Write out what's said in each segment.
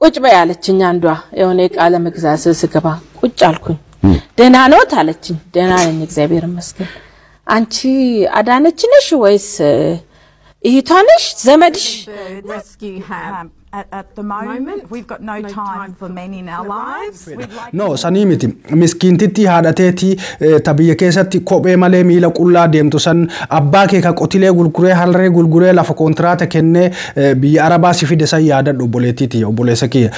ቁጭ በይ አለችኝ። አንዷ የሆነ ዕቃ ለመግዛት ስገባ ቁጭ አልኩኝ። ደህና ነዎት አለችኝ። ደህና ነኝ እግዚአብሔር ይመስገን። አንቺ አዳነች ነሽ ወይስ እህቷ ነሽ ዘመድሽ? Rescue have at the moment. We've got no time for men in our lives. We'd like No, sanii miti. Miskiintitti haadhateetii ta biyya keessatti kophee malee miila qullaa deemtu san, abbaa kee ka qotilee gurguree, harree gurguree, lafa kontiraata kennee biyya Arabaa si fide san yaadadhu, obboleettiiti, obboleessa kiyya.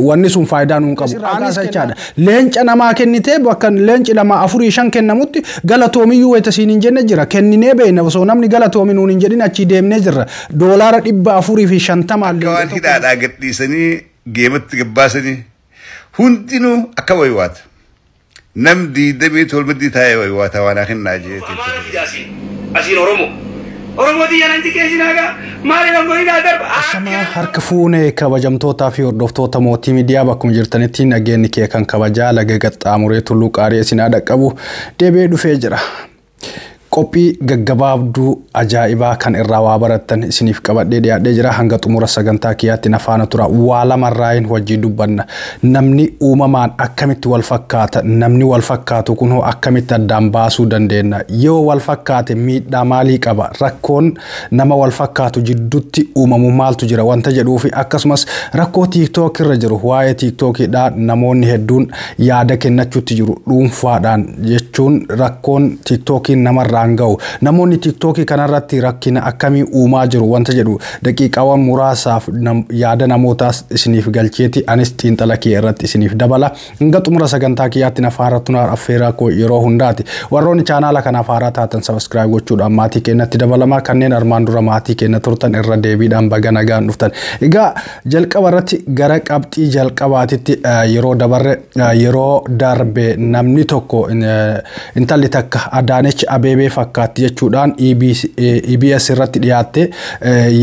Wanni sun faayidaa nuun qabu. Anis jechaadha. Leenca namaa kennitee bakka leenci lama afurii shan kennamutti galatoomiyyuu wayita siin hin jenne jira. Kenninee beekna, osoo namni galatoomi nuun hin jedhin achii deemnee jirra. $450 Akka waan hidhaadhaa gadhiisanii geematti gabbaasanii hundinuu akka waywaata. Nam 27 taa'ee waywaata waan kennaa jeete. Amaara fidaasiin asiin Oromoo. Oromoo xiyya nan xiqqeessinaa gaa maali nan godhinaa darba. Ashamaa, harka fuunee, kabajamtootaa fi hordoftoota Mootii Miidiyaa, bakkuma jirtanitti nageenyi kee kan kabajaa laga qaxxaamuree tulluu qaarii isin haadha qabu deebi'ee dhufee jira. Qophii gaggabaabduu ajaa'ibaa kan irraa waa barattan isiniif qabadhee dhiyaadhee jira. Hanga xumura sagantaa kiyyaatti na faana tura. Waa lamarraayin wajjii dubbanna. Namni uumamaan akkamitti wal fakkaata? Namni wal fakkaatu kun hoo akkamitti addaan baasuu dandeenya? Yoo wal fakkaate miidhaa maalii qaba? Rakkoon nama wal fakkaatu jidduutti uumamu maaltu jira? Wanta jedhuu fi akkasumas rakkoo TikTok irra jiru, waa'ee TikTokiidhaa namoonni hedduun yaada kennachuutti jiru dhuunfaadhaan, jechuun rakkoon TikTokiin namarraan ga'u. Namoonni TikTokii kanarratti rakkina akkamii uumaa jiru wanta jedhu daqiiqaawwan muraasaaf yaada namootaas isiniif galcheeti anis xiinxala kiyya irratti isiniif dabala. Hanga xumura sagantaa kiyyaatti na faara tunaar affeeraa koo yeroo hundaati. Warroonni chaanaala kanaaf haaraa taatan subscribe gochuudhaan maatii keenyatti dabalamaa, kanneen armaan dura maatii keenya turtan irra deebiidhaan baga nagaan dhuftan. Egaa jalqaba irratti gara qabxii jalqabaatitti yeroo dabarre, yeroo darbe namni tokko intalli takka Adaanech Abeebee fakkaatti jechuudhaan EBS irratti dhiyaatte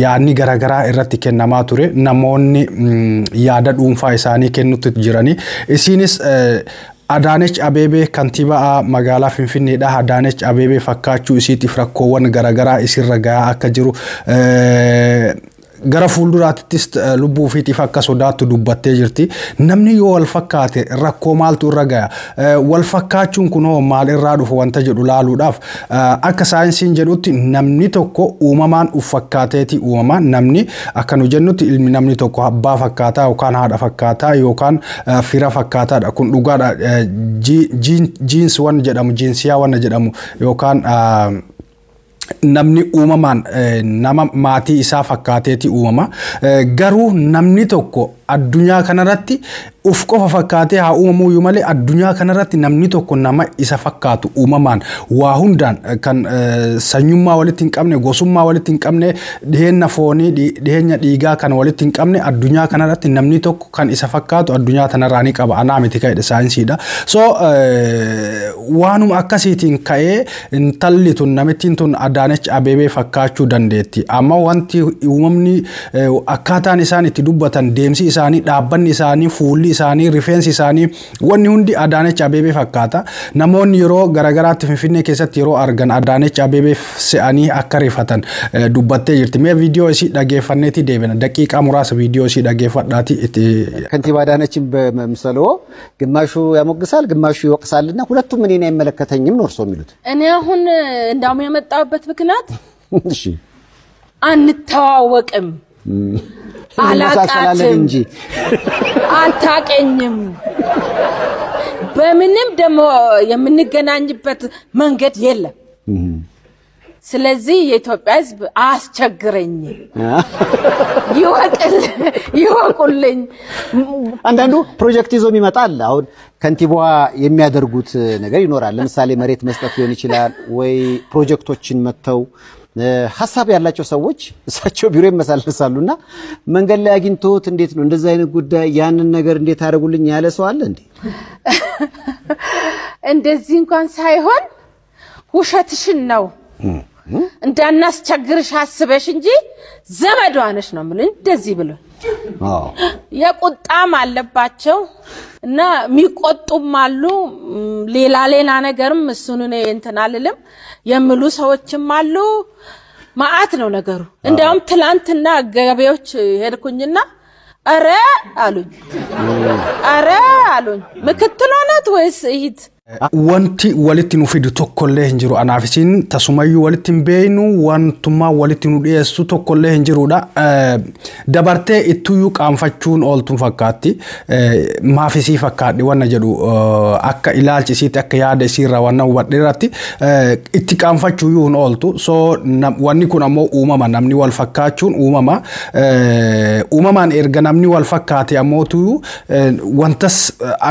yaadni garaagaraa irratti kennamaa ture. Namoonni yaada dhuunfaa isaanii kennutti jirani. Isinis Adaanech Abeebee kantiibaa magaalaa Finfinneedha. Adaanech Abeebee fakkaachuu isiitiif rakkoowwan garaagaraa isirra gahaa akka jiru, gara fuulduraattis lubbuu ofiitiif akka sodaattu dubbattee jirti. Namni yoo wal fakkaate rakkoo maaltu irra gaya? Wal fakkaachuun kun hoo maal irraa dhufu wanta jedhu laaluudhaaf, akka saayinsiin jedhutti namni tokko uumamaan uf fakkaateeti uumama. Namni akka nu jennutti ilmi namni tokko abbaa fakkaataa yookaan haadha fakkaataa yookaan fira fakkaataadha. Kun dhugaadha. Genes waan jedhamu, jiinsiyaa waan jedhamu, yookaan namni uumamaan nama maatii isaa fakkaateeti uumama. Garuu namni tokko addunyaa kanarratti uf qofa fakkaatee haa uumamuyyuu malee, addunyaa kanarratti namni tokko nama isa fakkaatu uumamaan waa hundaan kan sanyummaa walitti hin qabne, gosummaa walitti hin qabne, dhiheenya foonii, dhiheenya dhiigaa kan walitti hin qabne, addunyaa kanarratti namni tokko kan isa fakkaatu addunyaa tanarraa ni qaba. Anaa miti ka'edha, saayinsiidha. So waanuma akkasiitiin ka'ee intalli tun, namittiin tun Adaanech Abeebee fakkaachuu dandeetti. Amma wanti uumamni akkaataan isaan itti dubbatan, deemsi isaanii, dhaabbanni isaanii, fuulli isaanii, rifeensi isaanii, wanni hundi Adaanech Abeebee fakkaata. Namoonni yeroo garagaraatti Finfinnee keessatti yeroo argan Adaanech Abeebee se'anii akka rifatan dubbattee jirti. Mee viidiyoo isii dhageeffanneeti deebina. Daqiiqaa muraasa viidiyoo isii dhageeffadhaati itti ከንቲባ አዳነችን በመምሰልዎ ግማሹ ያሞግሳል፣ ግማሹ ይወቅሳልና ሁለቱም እኔን አይመለከተኝም ነው እርስዎ የሚሉት? እኔ አሁን እንዳውም የመጣሁበት ምክንያት አንተዋወቅም፣ እንመሳሰላለን አላቃትም፣ እንጂ አታቀኝም። በምንም ደግሞ የምንገናኝበት መንገድ የለም። ስለዚህ የኢትዮጵያ ሕዝብ አያስቸግረኝ፣ ይወቁልኝ። አንዳንዱ ፕሮጀክት ይዞ የሚመጣ አለ። አሁን ከንቲባዋ የሚያደርጉት ነገር ይኖራል። ለምሳሌ መሬት መስጠት ሊሆን ይችላል ወይ ፕሮጀክቶችን መጥተው ሀሳብ ያላቸው ሰዎች እሳቸው ቢሮ ይመሳለሳሉና መንገድ ላይ አግኝቶት እንዴት ነው እንደዚህ አይነት ጉዳይ ያንን ነገር እንዴት አደረጉልኝ ያለ ሰው አለ እንዴ? እንደዚህ እንኳን ሳይሆን ውሸትሽን ነው እንዳናስቸግርሽ አስበሽ እንጂ ዘመዷ ነሽ ነው የምልህ። እንደዚህ ብሎ የቁጣም አለባቸው እና የሚቆጡም አሉ። ሌላ ሌላ ነገርም እሱን እኔ እንትን አልልም የሚሉ ሰዎችም አሉ። መዓት ነው ነገሩ። እንዲያውም ትላንትና ገበያዎች ሄድኩኝና ኧረ አሉኝ፣ ኧረ አሉኝ። ምክትሏ ናት ወይስ እህት? Wanti walitti nu fidu tokkollee hin jiru. Anaaf isin tasumayyuu walitti hin beeynu, wantummaa walitti nu dhiyeessu tokkollee hin jirudha. Dabartee ittuyyuu qaanfachuun ooltuun fakkaatti. Maaf isii fakkaadhi wanna jedhu akka ilaalchi isiitti, akka yaada isiirraa wanna hubadhe irratti itti qaanfachuuyyuu hin ooltu. So wanni kun ammoo uumama, namni wal fakkaachuun uumama. Uumamaan erga namni wal fakkaate ammootu wantas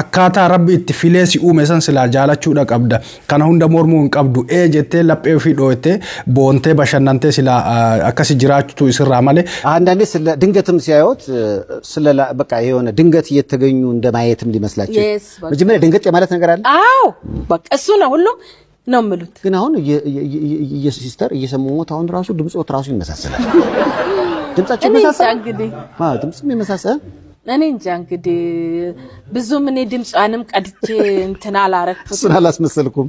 akkaataa Rabbi itti filee si uume san silaa jaalachuudha qabda. Kana hunda mormuu hin qabdu. Ee jettee laphee ofii dhooytee boontee bashannantee silaa akkasi jiraachutu isirraa malee. አንዳንዴ ስለ ድንገትም ሲያዩት ስለ በቃ የሆነ ድንገት እየተገኙ እንደማየትም ሊመስላቸው Yes, በቃ። መጀመሪያ ድንገት የማለት ነገር አለ። አዎ፣ በቃ እሱ ነው፣ ሁሉም ነው የምሉት። ግን አሁን sister እየሰማሁት አሁን ራሱ ድምፆት ራሱ ይመሳሰላል። ድምጻቸው እኔ እንጃ ይመሳሰላል። እንግዲህ። አዎ፣ ድምፅም ይመሳሰላል። እኔ እንጃ እንግዲህ፣ ብዙም እኔ ድምጿንም ቀድቼ እንትን አላረኩትም። እሱን አላስመሰልኩም።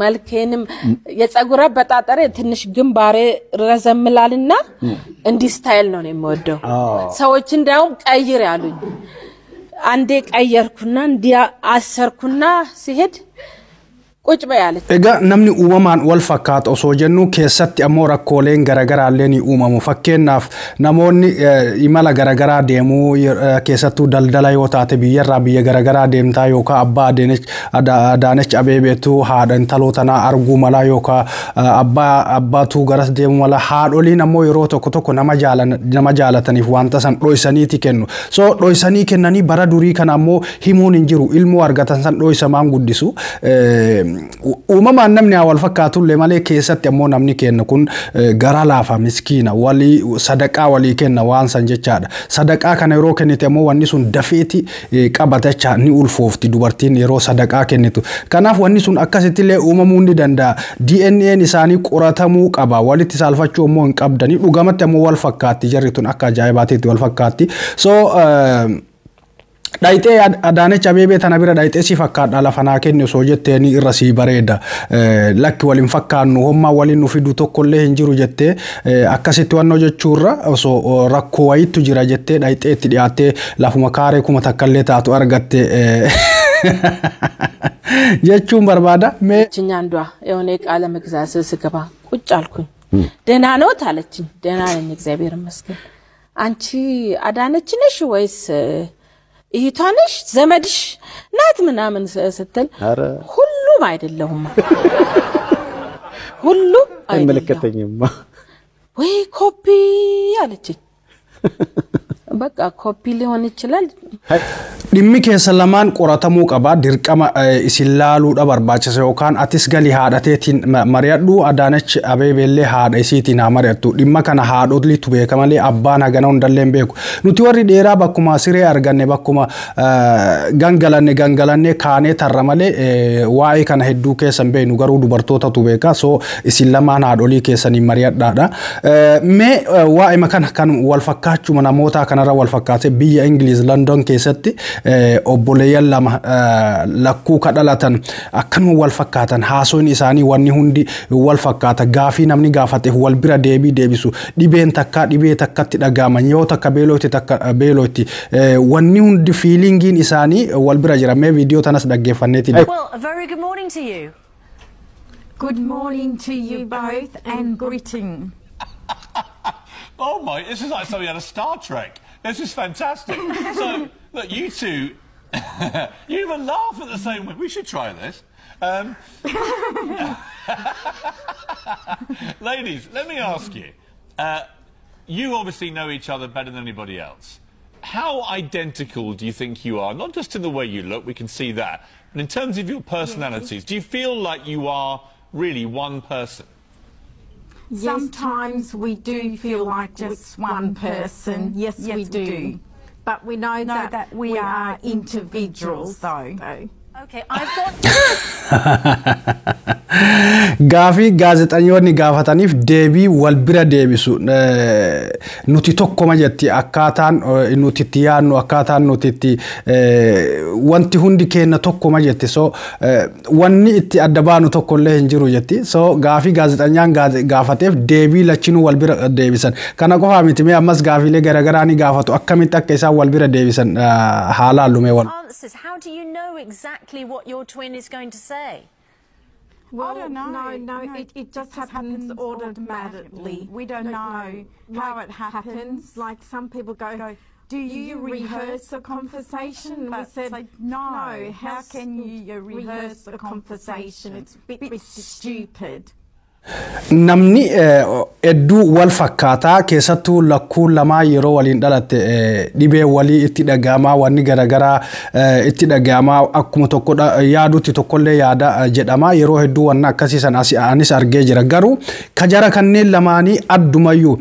መልኬንም የጸጉር አበጣጠሬ ትንሽ ግንባሬ ረዘምላልና እንዲህ style ነው የምወደው። ሰዎች እንዲያውም ቀይር ያሉኝ። አንዴ ቀየርኩና እንዲህ አሰርኩና ሲሄድ ቁጭ በይ አለች። Egaa namni uumamaan wal fakkaata osoo jennu, keessatti ammoo rakkooleen garaagaraallee ni uumamu. Fakkeenyaaf namoonni imala garaagaraa deemuu, keessattuu daldala yoo taate biyyarraa biyya garaagaraa deemtaa, yookaan abbaa Adaanech Abeebeetu haadha intaloo tanaa arguu mala, yookaan abbaa abbaatu garas deemuu mala. Haadholiin ammoo yeroo tokko tokko nama jaalataniif wanta san dhoysaniiti kennu. So dhoysanii kennanii bara durii kana ammoo himuun hin jiru, ilmoo argatan san dhoysamaan guddisu. Uumamaan namni haa wal fakkaatullee malee, keessatti ammoo namni kenna kun gara laafa, miskiina, walii sadaqaa walii kenna waan san jechaadha. Sadaqaa kana yeroo kennite ammoo wanni sun dafeeti qabatacha ni ulfoofti dubartiin yeroo sadaqaa kennitu. Kanaaf wanni sun akkasittillee uumamuu ni danda'a. DNA'n isaanii qoratamuu qaba. Walitti saalfachuu ammoo hin qabdani. Dhugamatti ammoo wal fakkaatti, jarri tun akka ajaa'ibaatiitti wal fakkaatti. So dhayxee Adaanech Abeebee tana bira dhayxee si fakkaadha lafa naa kenni osoo jetteeni irra sii bareeda. Lakki waliin fakkaannu, hommaa waliin nu fidu tokkollee hin jiru jettee akkasitti wannoo jechuurra, osoo rakkoo wayiitu jira jettee dhayxee itti dhiyaattee lafuma kaaree 1000 illee taatu argatte jechuun barbaada. Mee እችኛ አንዷ የሆነ ዕቃ ለመግዛት ስገባ ቁጭ አልኩኝ። ደህና ነዎት አለችኝ። ደህና ነኝ እግዚአብሔር ይመስገን። አንቺ አዳነች ነሽ ወይስ እህቷ ነሽ፣ ዘመድሽ ናት ምናምን ስትል ኧረ ሁሉም አይደለሁም፣ ሁሉም አይደለሁም። አይመለከተኝም። ወይ ኮፒ አለችኝ። በቃ ኮፒ ሊሆን ይችላል። Dhimmi keessa lamaan qoratamuu qaba. Dirqama isin laaluudha barbaachisa, yookaan atis galii haadhateetiin mari'adhu, Adaanech Abeebeellee haadha isiitiin haa mari'attu. Dhimma kana haadholiitu beeka malee abbaan hagana hundallee hin beeku. Nuti warri dheeraa bakkuma siree arganne, bakkuma gangalanne gangalannee kaanee tarra malee waa'ee kana hedduu keessa hin beeknu, garuu dubartootatu beeka. So isin lamaan haadholii keessaniin mari'adhaadha. Mee waa'ee kana kan wal fakkaachuma namoota kanarra wal fakkaate, biyya Ingiliz London keessatti obboleeyyan lama lakkuu kadhalatan akkanuma wal fakkaatan, haasoon isaanii wanni hundi wal fakkaata, gaafii namni gaafateef wal bira deebii deebisu, dhibeen takkaa dhibee takkatti dhagaaman, yoo takka beelootti takka beelootti, wanni hundi feelingiin isaanii wal bira jira. Mee viidiyoo tanas dhaggeeffanneeti. Well, a very good morning to you. Good morning to you both and greeting. Oh my, this is like something out of Star Trek. This is fantastic. So, look, you two, you even laugh at the same way. We should try this. Ladies, let me ask you. You obviously know each other better than anybody else. How identical do you think you are? Not just in the way you look, we can see that, but in terms of your personalities, do you feel like you are really one person? Sometimes we do feel like just one person. Yes, we do. But we know Know that that we are individuals, though. Okay, I've got. Gaafii gaazexeessitoonni gaafataniif deebii wal bira deebisu. Nuti tokkoma jetti, akkaataan nuti itti yaadnu, akkaataan nuti itti wanti hundi keenya tokkoma jetti. So wanni itti adda baanu tokkollee hin jiru jetti. So gaafii gaazexeessaan gaafateef deebii lachinuu wal bira deebisan. Kana qofaa miti, mee ammas gaafiilee garaagaraa ni gaafatu, akkamitti akka isaan wal bira deebisan haalaan lumee wal. Answers. How do you know exactly what your twin is going to say? Well, I don't know. No, it just happens automatically. We don't know how it happens. Like some people go, "Do you rehearse a conversation?" And we But said, say, "No, how can you rehearse a conversation? It's a bit stupid." Namni hedduu wal fakkaataa, keessattuu lakkuu lamaa yeroo waliin dhalatte, dhibee walii itti dhagahamaa, wanni garaagaraa itti dhagahamaa, akkuma tokko yaadutti tokkollee yaada jedhama. Yeroo hedduu wanna akkasii san anis argee jira. Garuu kajara kanneen lamaanii addumayyuu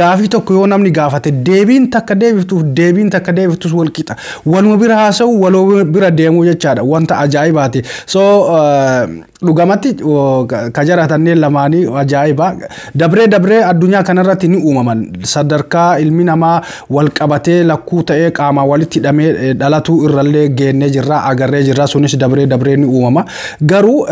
gaafii tokko yoo namni gaafate, deebiin takka deebiftuuf deebiin takka deebiftus wal qixa, waluma bira haasa'u, waluma bira deemuu jechaadha. Wanta ajaa'ibaati. So dhugamatti kajara kanneen lamaanii ajaa'iba. Dabree dabree addunyaa kanarratti ni uumaman. Sadarkaa ilmi namaa wal qabatee lakkuu ta'ee qaamaan walitti hidhamee dhalatuu irrallee geennee jirra, agarree jirra. Sunis dabree dabree ni uumama. Garuu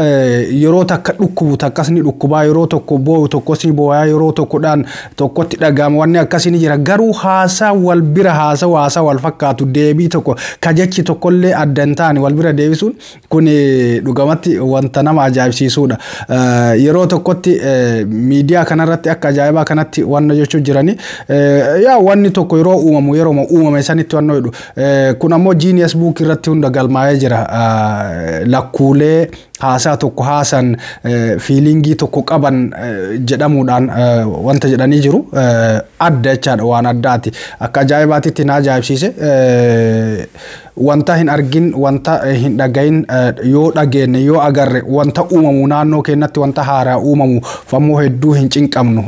yeroo takka dhukkubu takkas ni dhukkubaa, yeroo tokko boo'u tokkos ni boo'aa, yeroo tokkodhaan tokkotti dhaga'ama, wanni akkasii ni jira. Garuu haasaa wal bira haasa'u, haasaa wal fakkaatu, deebii tokko kajechi tokkollee adda hin taane wal bira deebisuun kun dhugamatti wanta nama ajaa'ibsiisudha. Yeroo tokkotti miidiyaa kanarratti akka ajaa'ibaa kanatti wanna jechuu jirani, yaa wanni tokko yeroo uumamu yeroo uumame sanitti wanna jedhu. Kun ammoo Guinness Book irratti hunda galmaa'ee jira. Lakkuulee haasaa tokko haasan, feelingii tokko qaban jedhamuudhaan wanta jedhanii jiru. Adda jechaadha, waan addaati. Akka ajaa'ibaatitti na ajaa'ibsiise. Wanta hin argin, wanta hin dhagahin yoo dhageenye, yoo agarre, wanta uumamu naannoo keenyatti, wanta haaraa uumamu fammoo hedduu hin cinqabnu.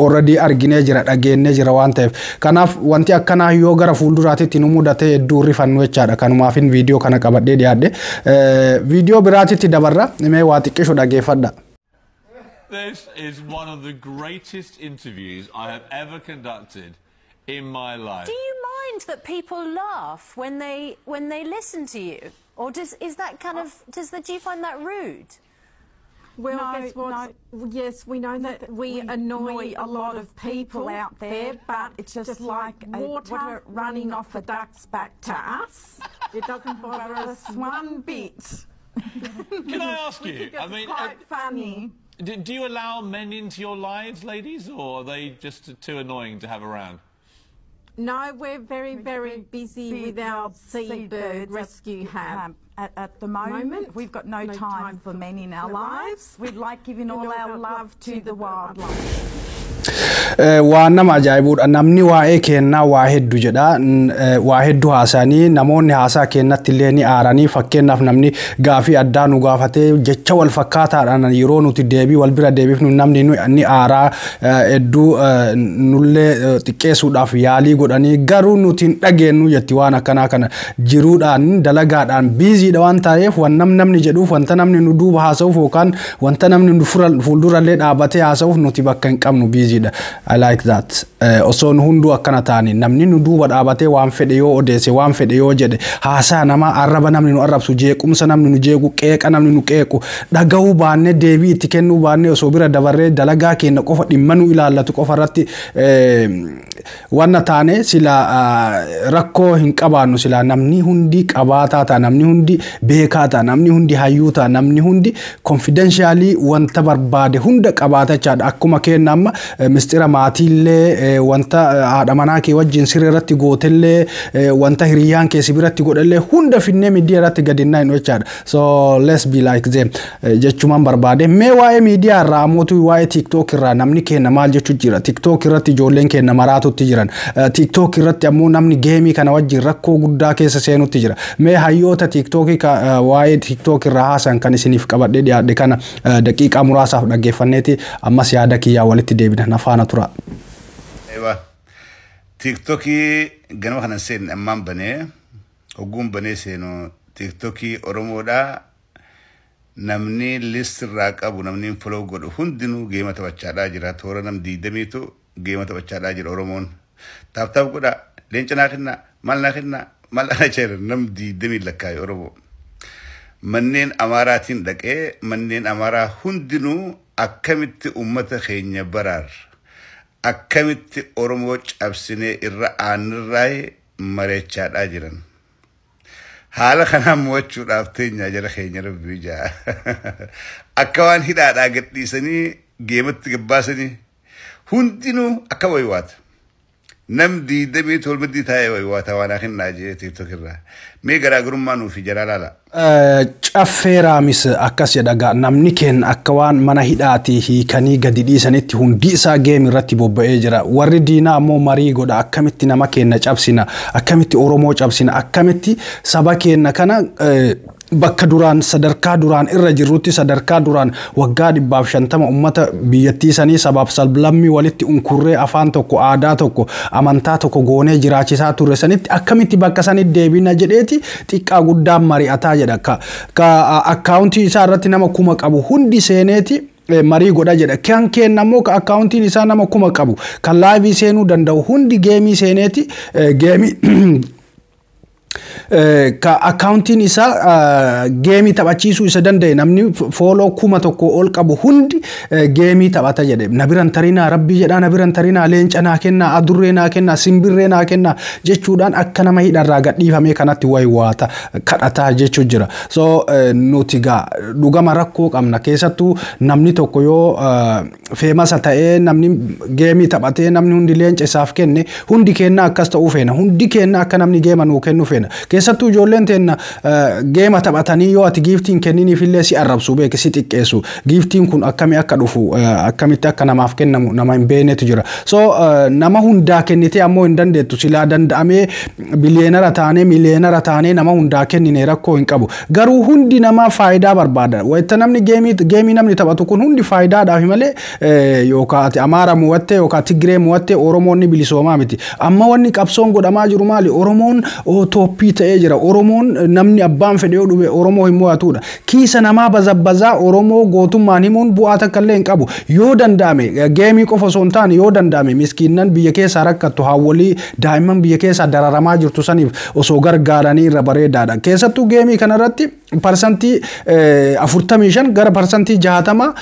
Already arginee jira, dhageenyee jira waan ta'eef. Kanaaf wanti akkanaa yoo gara fuulduraatitti nu mudate hedduu rifannu jechaadha. Kanumaafin viidiyoo kana qabadhee dhiyaadhe. Viidiyoo biraatitti dabarra, mee waa xiqqishu dhageeffadha. This is one of the greatest interviews I have ever conducted in my life. Do you mind that people laugh when they listen to you, or does is that kind of does the do you find that rude? Well, No, guess what? Yes, we know that we annoy a lot of people out there, but it's just like a water water running off a duck's back to us. It doesn't bother us one bit. Can I ask We you? think I it's mean, quite funny. do you allow men into your lives, ladies, or are they just too annoying to have around? No, we're very, very busy with our seabird rescue hab. At the moment, Moment, we've got no time for men in our our lives. We like giving all our love to the wildlife. Waan nama ajaa'ibuudha. Namni waa'ee kennaa waa hedduu jedha. Waa hedduu haasa'anii namoonni haasaa kennatti illee ni aaranii. Fakkeenyaaf, namni gaafii addaa nu gaafatee jecha wal fakkaataadhaan yeroo nuti deebii wal bira deebifnu, namni ni aaraa, hedduu nullee xiqqeessuudhaaf yaalii godhanii, garuu nuti hin dhageenyu jetti. Waan akkanaa kana jiruudhaan dalagaadhaan busydha waan ta'eef, waan namni jedhuuf, wanta namni nu duuba haasa'uuf yookaan wanta namni nu fuuldurallee dhaabatee haasa'uuf nuti bakka hin qabnu, busydha. I like that. Osoo nu hunduu akkana taane, namni nu duuba dhaabatee waan fedhe yoo odeesse, waan fedhe yoo jedhe, haasaa namaa, arraba namni nu arrabsu, jeequmsa namni nu jeequ, qeeqa namni nu qeequ dhagahuu baannee, deebii itti kennuu baannee, osoo bira dabarree dalagaa keenya qofa, dhimma nu ilaallatu qofa irratti wanna taane, sila rakkoo hin qabaannu. Sila namni hundi qabaataa ta'a, namni hundi beekaa ta'a, namni hundi hayyuu ta'a, namni hundi confidentially wanta barbaade hunda qabaata jechaadha. Akkuma kenna amma mistira maatiillee, wanta haadha manaa kee wajjin siree irratti gootellee, wanta hiriyyaan kee si biratti godhellee hunda finnee miidiyaa irratti gadi hin jechaadha. So let's be like them jechumaan barbaade. Mee waa'ee miidiyaa irraa ammootu, waa'ee TikTok irraa namni keenya maal jechuu jira? TikTok irratti ijoolleen keenya maraatutti jiran. TikTok irratti ammoo namni gameii kana wajjin rakkoo guddaa keessa seenutti jira. Mee hayyoota TikTokii waa'ee TikTok irraa haasan kan isiniif qabadhee dhiyaadhe kana daqiiqaa muraasaaf dhaggeeffanneeti ammas yaada kiyyaa walitti deebina, na faana tura. Ewa. TikTokii ganama kana seenne ammaan banee, hogguun banee seenu TikTokii Oromoodhaa. Namni list irraa qabu, namni follow godhu hundinuu game taphachaadhaa jira. Toora nam 20tu game taphachaadhaa jira Oromoon. Tap tap godhaa, leenca naa kennaa, maal naa kennaa, maal naa jira, nam 20 lakkaa'e Oromoo. Manneen Amaaraatiin dhaqee, manneen Amaaraa hundinuu akkamitti uummata keenya baraar, akkamitti Oromoo cabsinee irra aanirraa mareechaadhaa jiran. Haala kanaan mo'achuudhaaf teenyaa jala keenya rabbii jaa. Akka waan hidhaadhaa gadhiisanii gameatti gabbaasanii hundinuu akka waywaata. Nam 27 taa'ee waywaata waan kennaa jee TikTok irraa. Mee garaagarummaa nuufi jalaa laala. Caffee Raamis akkas jedha: namni keenya akka waan mana hidhaatii hiikanii gadi dhiisanitti hundi isaa game irratti bobba'ee jira. Warri diinaa ammoo marii godha: akkamitti nama keenya cabsina, akkamitti Oromoo cabsina, akkamitti saba keenya kana bakka duraan, sadarkaa duraan irra jirrutti, sadarkaa duraan waggaa 150 ummata biyyattii sanii sabaaf sablammii walitti unkurree, afaan tokko, aadaa tokko, amantaa tokko goonee jiraachisaa turre sanitti akkamitti bakka sanitti deebina jedheeti xiqqaa guddaan mari'ataa jedha. Ka akkaawuntii isaa irratti nama 1000 qabu hundi seeneeti marii godha jedha. Kan kenna ammoo ka akkaawuntiin isaa nama 1000 qabu, kan live seenuu danda'u hundi game seeneeti game ka akkaawuntiin isaa game taphachiisuu isa danda'e, namni follow 1000 ol qabu hundi game taphata jedhe. Na biran tarinaa, rabbii jedhaa, na biran tarinaa, leenca naa kennaa, adurree naa kennaa, simbirree naa kennaa jechuudhaan akka nama hidharraa gadhiifamee kanatti waywaata kadhataa jechuu jira. So nuti gaa dhugama rakkoo qabna. Keessattuu namni tokko yoo famous ta'ee, namni game taphatee, namni hundi leenca isaaf kenne, hundi kenna akkas ta'uu feena. Hundi kenna akka namni game nuu kennu feena. Keessattuu ijoolleen teenna game taphatanii yoo ati giftiin kenniniif illee si arrabsu, beeke, si xiqqeessu. Giftiin kun akkamii akka dhufu, akkamitti akka namaaf kennamu nama hin beeknetu jira. So nama hundaa kennitee ammoo hin dandeettu. Silaa danda'amee biliyeenara taanee, miliyeenara taanee nama hundaa kennine rakkoo hin qabu. Garuu hundi namaa faayidaa barbaada. Wayita namni game namni taphatu kun hundi faayidaadhaaf malee yookaan ati Amaara mo'attee yookaan Tigiree mo'attee Oromoonni bilisoomaa miti. Amma wanni qabsoon godhamaa jiru maali? Oromoon top ta'ee jira. Oromoon namni abbaan fedhe yoo dhufe Oromoo hin mo'atudha. Kiisa namaa bazabbazaa Oromoo gootummaan himuun bu'aa takka illee hin qabu. Yoo danda'ame game qofa osoo hin taane, yoo danda'ame miskiinnan biyya keessaa rakkattu, haawwolii, daa'imman biyya keessaa dararamaa jirtu saniif osoo gargaaranii irra bareedaadha. Keessattuu game kanarratti 45% gara 60%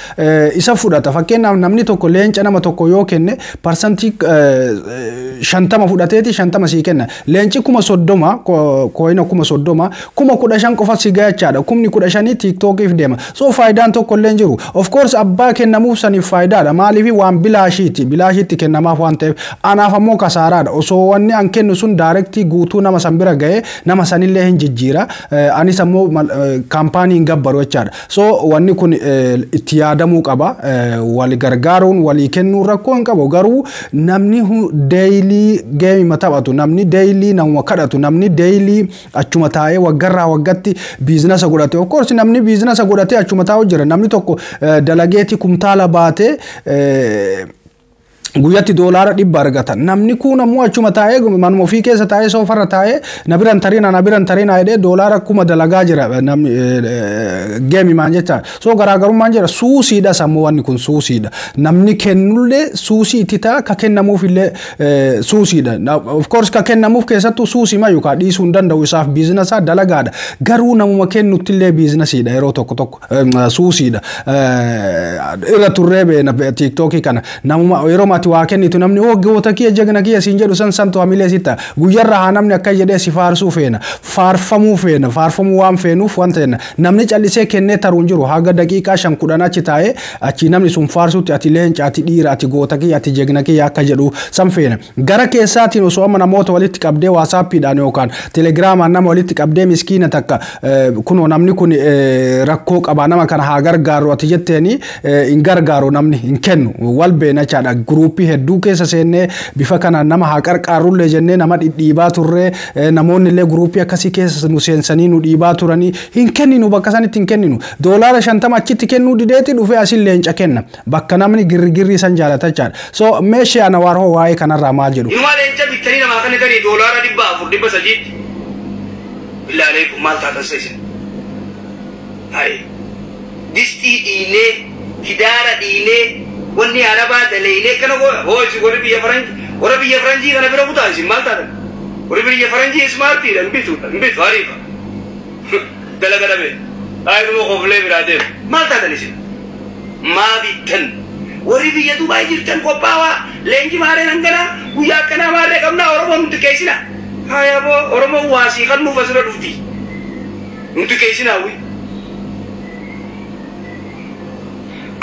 isa fudhata. Fakkeenyaaf namni tokko leenca nama tokko yoo kenne 50% fudhateeti 50 sii kenna. Leenci 30,000, coin 30,000, 15,000 qofa si gahachaadha. 15,000 TikTokiif deema. So faayidaan tokko illee hin jiru. Of course abbaa kennamuuf saniif faayidaadha. Maaliif? Waan bilaashiiti. Bilaashiitti kennamaaf waan ta'eef, anaaf ammoo kasaaraadha. Osoo wanni an kennu sun direct guutuu nama san bira ga'ee nama sanillee hin jijjiira. Anis ammoo kaampaanii hin gabbaru jechaadha. So wanni kun itti yaadamuu qaba. Wal gargaaruun, walii kennuun rakkoo hin qabu. Garuu namni daily game taphatu, namni daily namuma kadhatu, namni daily achuma taa'ee waggarraa waggatti business godhate. Of course namni business godhatee achuma taa'u jira. Namni tokko dalageeti kumtaala baatee guyyatti $100 argata. Namni kun ammoo achuma taa'ee, manuma ofii keessa taa'ee, soofarra taa'ee, na biran tariina, na biran tariina jedhee $1000 dalagaa jira namni game maan jecha. So garaagarummaan jira, suusiidha sammuu, wanni kun suusiidha. Namni kennullee suusii itti ta'a, ka kennamuuf illee suusiidha. Of course ka kennamuuf keessattuu suusii mayu ka dhiisuu hin danda'u, isaaf business dalagaadha. Garuu namuma kennutti illee businessiidha, yeroo tokko tokko suusiidha. Irra turree beena TikTokii kana, namuma yeroo ati waa kennitu namni oo goota kiyya, jagna kiyya siin jedhu san santu hamilee sitta. Guyyarraa haa namni akka jedhee si faarsuu feena, faarfamuu feena. Faarfamuu waan feenuuf wanta jenna. Namni callisee kennee taruu hin jiru. Haga daqiiqaa 5 10 achi taa'ee achi namni sun faarsutti, ati leenca, ati dhiira, ati goota kiyya, ati jagna kiyya akka jedhu san feena. Gara keessaatiin osoo amma namoota walitti qabdee, WhatsAppiidhaan yookaan Telegramaan nama walitti qabdee, miskiina takka kunoo namni kun rakkoo qaba, nama kana haa gargaaru ati jetteeni, hin gargaaru, namni hin kennu. Wal beena jechaadha. Group hedduu keessa seennee bifa kanaan nama haa qarqaarrullee jennee nama dhidhiibaa turree, namoonni illee group akkasii keessa nu seensanii nu dhiibaa turanii, hin kenninu, bakka sanitti hin kenninu. $50 achitti kennuu dideeti dhufee asin leenca kenna, bakka namni girrigirrii san jaalata jechaadha. So meeshee ana waarhoo waa'ee kanarraa maal jedhu? Inumaa leenca bittanii namaa kan tarii $400, 300tti. Billaalee maal taatan sa isin? Hayi. Distii dhiinee, hidaara dhiinee, wanni arabaa daleeynee kana goona. Hoo isin warri biyya faranjii, warra biyya faranjii kana bira kutaa isin maal taatan? Warri biyya faranjii smartiidha, hin bitu, hin bitu hariifa. Dalaga dhabe. Ayiruma koflee biraa deema. Maal taatan isin? Maa bittan? Warri biyya Dubaay jirtan qophaawaa leenji maarreen hanganaa guyyaa akkanaa maarree qabnaa Oromoo nuti keessina. Haya boo Oromoon waasii kan nuuf asirra dhufti. Nuti keessinaa wi.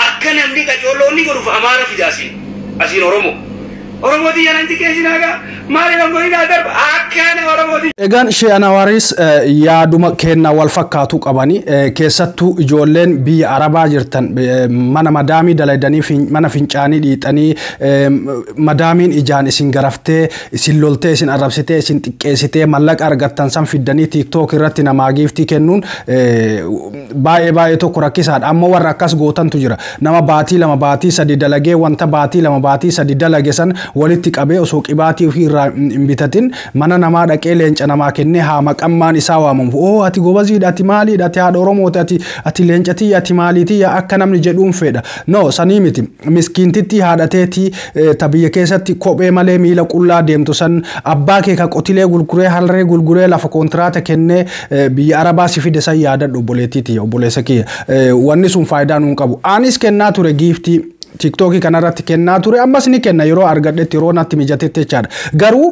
Akka namni qacoolloonni godhuuf Amaara fida asiin. Asiin Oromoo. Oromoo xiyya nanti keessinaa gaa maaliif hangoonii darba akkana Oromoo xiyya. Egaan ishee Anawaaris yaaduma kennaa wal fakkaatu qabani. Keessattuu ijoolleen biyya Arabaa jirtan mana madaamii dalaydanii mana fincaanii dhiixanii madaamiin ijaan isin garaftee isin loltee isin arrabsitee isin xiqqeessitee mallaqa argattan san fiddanii TikTok irratti namaa giiftii kennuun baay'ee baay'ee tokko rakkisaadha. Ammoo warra akkas gootantu jira. Nama baatii 2 baatii 3 dalagee wanta baatii 2 baatii 3 dalage san walitti qabee osoo qibaatii ofii irraa hin bitatin mana namaa dhaqee leenca namaa kennee haa maqammaan isaa waamamu. Oo ati gobaziidha, ati maaliidha, ati haadha Oromooti, ati leencatii, ati maaliitii akka namni jedhuun fedha. No sanii miti. Miskiintitti haadhateetii ta biyya keessatti kophee malee miila qullaa deemtu san abbaa kee ka qotilee gurguree harree gurguree lafa kontiraata kennee biyya Arabaa si fide san yaadadhu obboleettiiti obboleessa kiyya. Wanni sun faayidaa nuun qabu. Anis kennaa ture giiftii. TikTokii kanarratti kennaa ture ammas ni kenna yeroo argadhetti yeroo natti mijatetti jechaadha. Garuu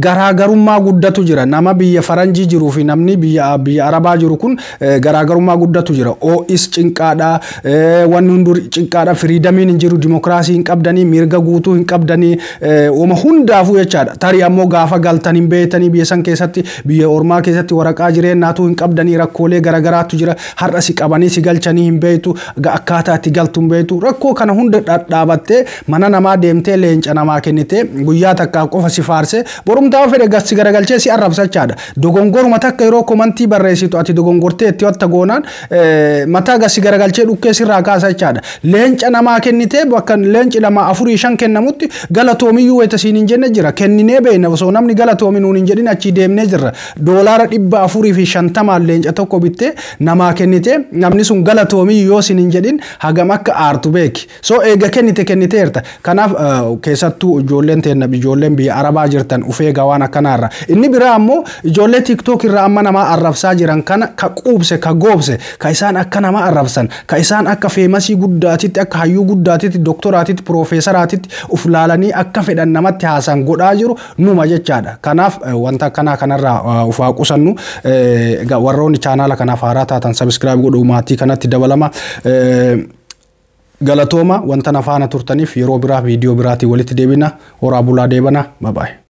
garaagarummaa guddatu jira. Nama biyya faranjii jiruu fi namni biyya Arabaa jiru kun garaagarummaa guddatu jira. Oo'is cinqaadha, wanni hunduu cinqaadha, firiidamiin hin jiru, dimokiraasii hin qabdanii, mirga guutuu hin qabdanii, uuma hundaafuu jechaadha. Tarii ammoo gaafa galtan hin beektanii biyya san keessatti biyya ormaa keessatti waraqaa jireenyaatu hin qabdanii rakkoolee garaagaraatu jira. Har'a si qabanii si galchanii hin beektu, akkaataa itti galtu hin beektu. Rakkoo kana hunda dhadhaabattee mana namaa deemtee leenca namaa kennitee guyyaa takkaa qofa si faarsee borumtaa fedhe si garagalchee si arrabsachaadha. Dogongoruma takka yeroo komantii barreessitu ati dogongortee itti watta goonaan mataa gasi garagalchee dhukkee sirraa kaasachaadha. Leenca namaa kennitee bakka leenci 2 4 5 kennamutti galatoomiyyuu wayita siin hin jenne jira. Kenninee beekna osoo namni galatoomi nuun hin jedhin achii deemnee jirra. $450 leenca tokko bittee namaa kennitee namni sun galatoomiyyuu yoo siin hin jedhin hagam akka aartu beeki. So eega kennite kenniteerta. Kanaaf keessattuu ijoolleen teenna ijoolleen biyya Arabaa jirtan ufee gawaan akkanaarra. Inni biraa ammoo ijoollee TikTok irraa amma namaa arrabsaa jiran kana ka quubse ka goobse ka isaan akka nama arrabsan ka isaan akka feemasii guddaatitti akka hayyuu guddaatitti doktoraatitti piroofeesaraatitti uf laalanii akka fedhan namatti haasan godhaa jiru numa jechaadha. Kanaaf wanta akkanaa kanarraa ufaa qusannu warroonni chaanaala kanaaf haaraa taatan sabiskiraayib godhuu maatii kanatti dabalama. Galatooma wanta na faana turtaniif yeroo biraa viidiyoo biraatiin walitti deebina. Horaa bulaa deebana. Babaay.